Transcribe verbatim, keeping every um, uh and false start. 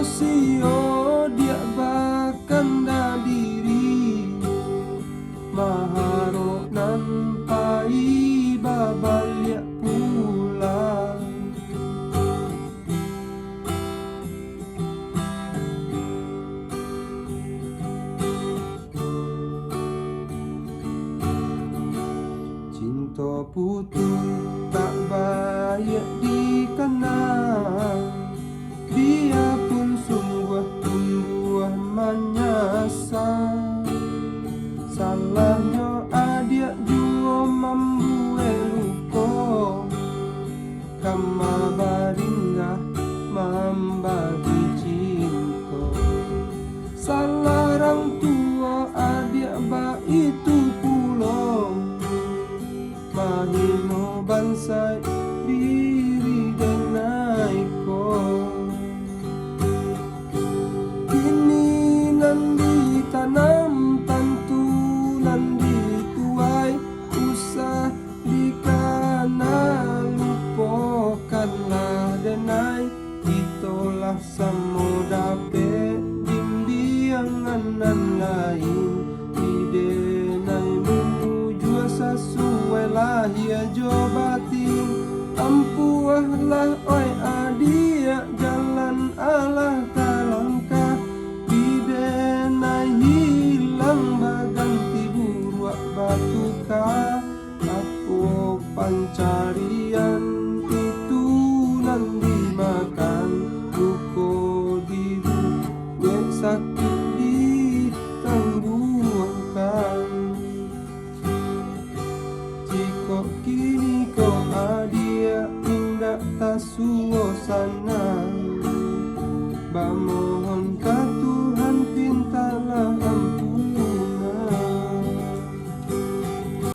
Sio diak bakanda diri, maharok nan pai babaliak pulang. Cinto putuih tak baiak dikanang, bia pun sungguah tumbuah manyasa. Salahnyo adiak juo mambuek luko, kama baringgah mambagi cinto. Salah rang tuo adiak baitu pulo, mahino bansaik diri denai ko. Kini nan ditanam tantu nan dituai, usah dikana lupokanlah denai. Kito lah samo dapek bimbiangan nan lain, di denai mujua sasuai lahia jo batin. Ampuahlah oi adiak, jalan alah talangkah, di denai hilang baganti buruak batuka. Apo pancarian itu nan dimakan, luko dibuek sakik ditangguangkan. Jikok kini ko adiak indak tasuo sanang, bamo